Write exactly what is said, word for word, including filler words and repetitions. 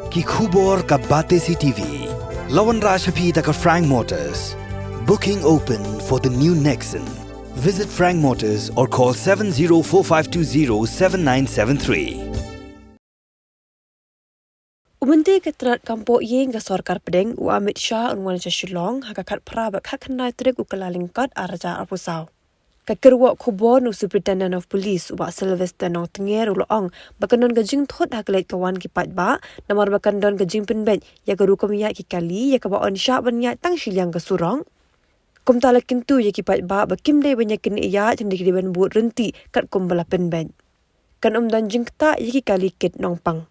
Ki khubor ka Batesi TV. La wanrah sha phi da ka Frank Motors. Booking open for the new Nexon. Visit Frank Motors or call seven zero four five two zero seven nine seven three. U Myntri ka tnad kam pohïing ka sorkar pdeng u Amit Shah un wan sha Shillong ha ka khatphra bad khatkhyndai tarik u Kyllalyngkot arhajar arphew saw. Ka kyrwoh khubor na u Superintendent of Police u Bah Sylvester Nongtnger u la ong ba kan don ka jingthut ha ka leit ka wan ki paidbah namar ba kan don ka jingpynbeit ïa ka rukom ïaid ki kali ïa kaba yn shah ban ïaid tang shiliang ka surok. Kumta la kyntu ïa ki paidbah ba kim dei ban ïa kynïaid hynrei ki dei ban bud ryntih katkum ba la pynbeit. Kan ym don jingktah ïa ki kali kit nongpang.